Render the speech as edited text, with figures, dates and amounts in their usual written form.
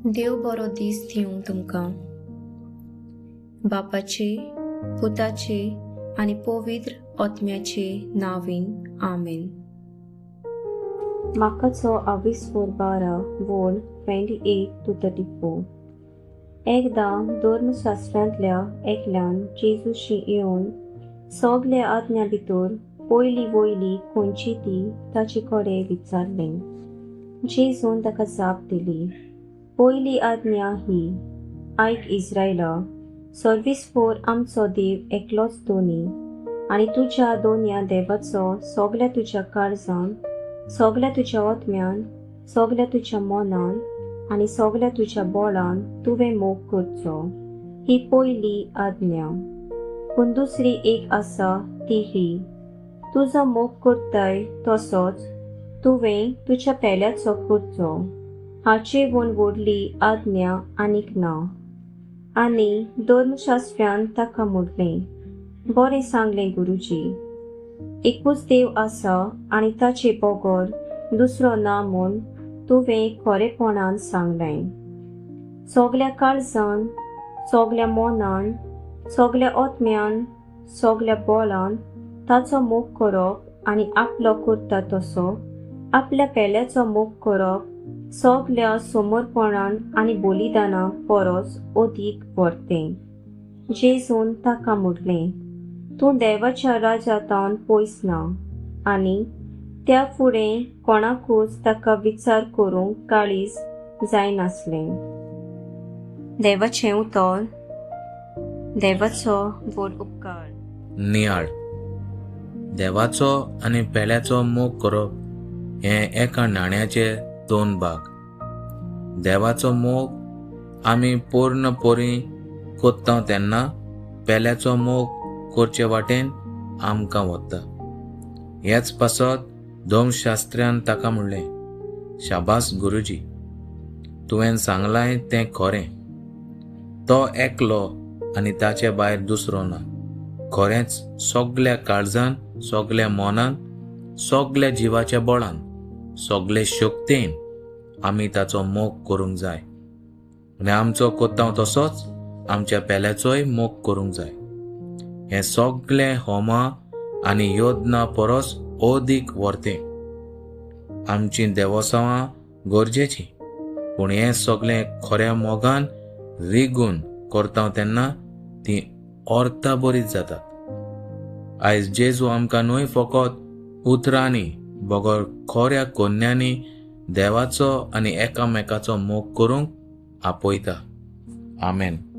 देव बरो दीस दिवं तुमकां. बापाचे, पुताचे आनी पवित्र आत्म्याचे नांवान, आमेन. मार्काचो आविस्फोर 12 वोल 28 to 34. एकदां धर्मशास्त्रांतल्या एकल्यान जेजूशी येवन सगल्या आज्ञा भितर पयली वयली खंयची ती ताचे कडेन विचारलें. जेजून ताका जाप दिली, पयली आज्ञा ही, आयक इस्रायला, सर्विसफोर आमचो देव एकलोच दोनी, आनी तुज्या दोनया देवाचो सगल्या तुज्या काळजान, सगल्या तुज्या आत्म्यान, सगल्या तुज्या मनान आनी सगल्या तुज्या बोळान तुवें मोग करचो. ही पयली आज्ञा. पूण दुसरी एक आसा ती ही, तुजो मोग करताय तसोच तुवें तुज्या पेल्याचो करचो. हाचे वून व्हडली आज्ञा आनीक ना. आनी धर्मशास्त्र्यान ताका म्हणलें, बरें सांगलें गुरुजी, एकूच देव आसा आनी ताचे बगर दुसरो ना म्हूण तुवें खरेपणान सांगलें. सगल्या काळजान, सगल्या मनान, सगल्या आत्म्यान, सगल्या बोलान ताचो मोग करप आनी आपलो करता तसो आपल्या पेल्याचो मोग करप सगल्या समर्पणान आनी बलिदाना परस अदीक व्हरतें. जेजून ताका म्हणलें, तूं देवाच्या राजांतावन पयस ना. आनी त्या फुडें कोणाकूच ताका विचार करूंक काळीज जायनासलें. देवाचें उतर. देवाचो व्हड उपकार. नियाळ. देवाचो आनी पेल्याचो मोग करप हें एका नाण्याचे दोन भाग. देवाचो मोग आमी पूर्ण परी कोत्ता तेन्ना पेल्याचो मोग करचे वाटेन आमकां वता. ह्याच पासत धर्मशास्त्र्यान ताका म्हणलें, शाबास गुरुजी, तुवें सांगलाय तें खरें. तो एकलो आनी ताचे भायर दुसरो ना. खरेंच सगल्या काळजान, सगल्या मनान, सगल्या जिवाच्या बळान, सगले शक्तेन आमी ताचो मोग करूंक जाय. आनी आमचो कोत्तांव तसोच आमच्या पेल्याचोय मोग करूंक जाय. हें सगलें होमा आनी योजना परस अदीक व्हरतें. आमचीं देवसांवां गरजेचीं, पूण हें सगलें खऱ्या मोगान रिगून करता तेन्ना तीं अर्था बरीच जातात. आयज जेजू आमकां न्हय फकत उतरांनी बगर खऱ्या कोन्यांनी देवाचो आनी एकामेकाचो मोग करूंक आपयता. आमेन.